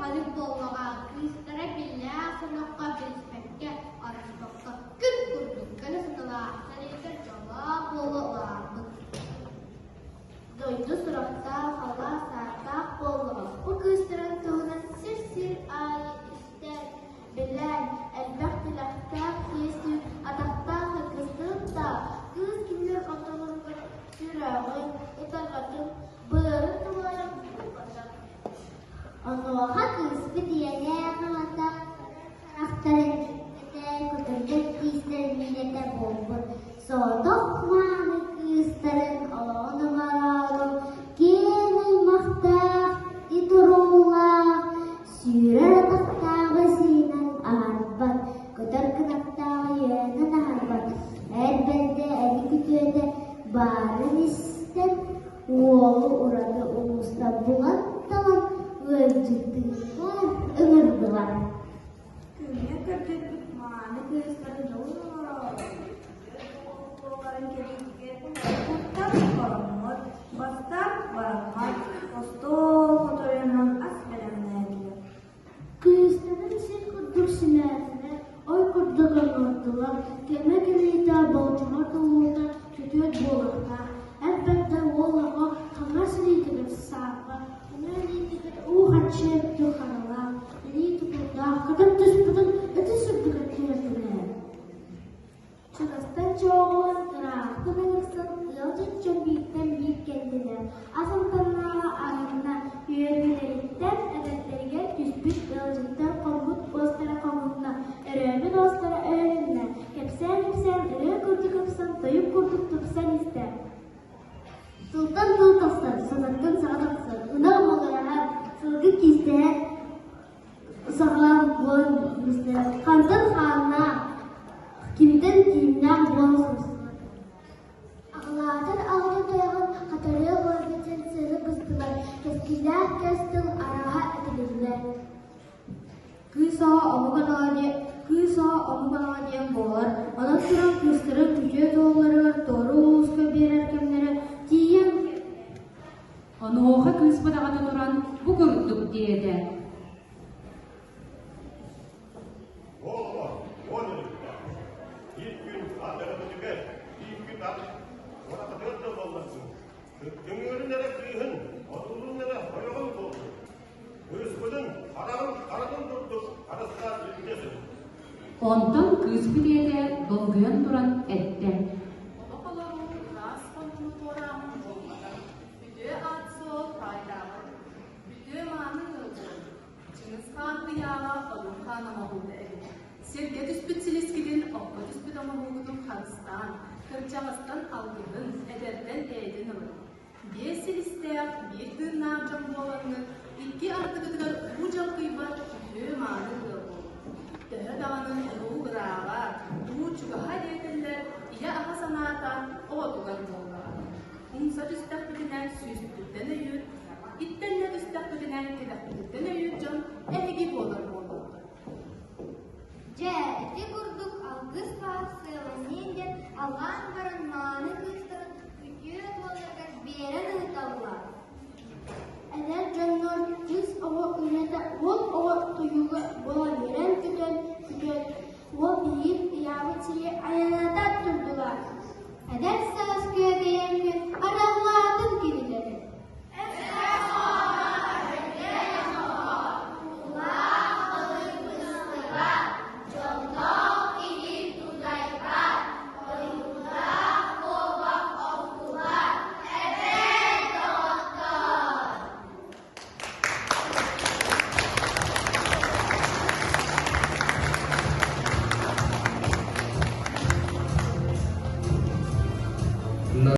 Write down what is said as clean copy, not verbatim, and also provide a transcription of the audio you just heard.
хонук буоллаҕа, кыыстара биллээх соноххо билиспэккэ, арахпакка күн курдук көнө саналаах сэриитэр дьоллоох буола улааппыт. Дойду сурахтаах, халлаан сааттаах буоллаҕа, бу кыыстарын туһунан сир-сир аайы истэр, билэр, элбэх тилэхтээх тиэстүү атахтаах кыргыстарын да, кыыс кинилэр ортолоругар сүрэҕин, ытарҕатын, быарын тулаайах буолбатах. Онуоха кыыспыт ийэлээх аҕата харахтарын ииппэтэ, көтөрдөр тиистэрин миинэтэ буолбут соҕотох мааны кыыстарын олоҕун оҥороору киэҥ аймахтаах, титуллаах, сүүрэр атахтааҕы сиинэн аһарбат, көтөр кынаттааҕы үөнэн аһарбат, эр бэрдэ эри күтүөтэ баарын истэн Уолу ураты улуустан булан-талан ыалдьыттыырга ыҥырдылар. Күҥҥэ көрдөрбүт мааны кыыстарын дьолун оҥороору, буоларын кэриэтигэр куттан хороммот, бастаан бараммат, остуол хотойунан ас бэлэмнээтилэр. Кыыстарын сир курдук симээтилэр, ой курдук оҥордулар, кэмэ кэлиитэ болдьоҕор толуута күтүөт буолуохтаах, эр бэрдэ уол оҕо хаҥас илиитигэр саарба, уҥа илиитигэр уу харчы өттүк харалаах, илии тутуурдаах көтөн түспүтүн ытыс үрдүгэр түһэртэлээн. Чугастан чооҕолоон, ыраахтан ыҥырсан ыалдьыт дьон бииртэн биир кэллилэр, ас амтаннааҕа аһынна, үөрүүлэриттэн эдэрдэригэр түспүт ыалдьыттар хоммут уостара хоҥунна, өрөөбүт уостара өһүлүннэ, кэпсээн-ипсээн ырыа курдук ыпсан, тойук курдук тупсан истэ. Тылтан тыл тахсар, саҥаттан саҥа тахсар, ынах маҥыраһар, сылгы киистэһэр, саҕалаах буолан бистэ хантан хааннаах, кимтэн кииннээх буолан сырыстылар. Аҕалаатар аҕата тойоҕун хатарыа уорбутун сыра быстылар, кэскиллээх кэс тыл арааһа этилиннэ. Кыыс оҕо омук анаҕа диэн кыыс оҕо омук анаҕа диэн буолар. Онон туран кыыстарын күтүө туолларыгар туору улууска биэрэр кэмнэрэ тиийэн Онуоха кыыспыт аҕата туран бу курдук диэтэ Буолла, уон өлүктээх. Биир күн ардыгытыгар, биир күн ат, уонатыгар да буолларгын, ыҥыырын эрэ кыыһын, одуулун эрэ ойоҕун буоллун. Кыыспытын хараҕын харатын курдук харыстаан илдьэ сылдь. Онтон кыыспыт ийэтэ долгуйан туран эттэ Олох олоруу ыраас хонууну туорааһын буолбатах. Үтүө аат-суол таайдаабат. Үтүө мааны ыал буолуу. Чыҥыс Хаан ыйааҕа Одун Хаан оҥоһуута эбит. Сиргэ түспүт силискитин, окко түспүт оҥоһуугутун харыстаан, кырдьаҕастан алгыһын, эдэртэн эйэтин ылын. Биэс силистээх, биир тыыннаах дьон буолаҥҥыт, икки ардыгытыгар уу дьалкыйбыт.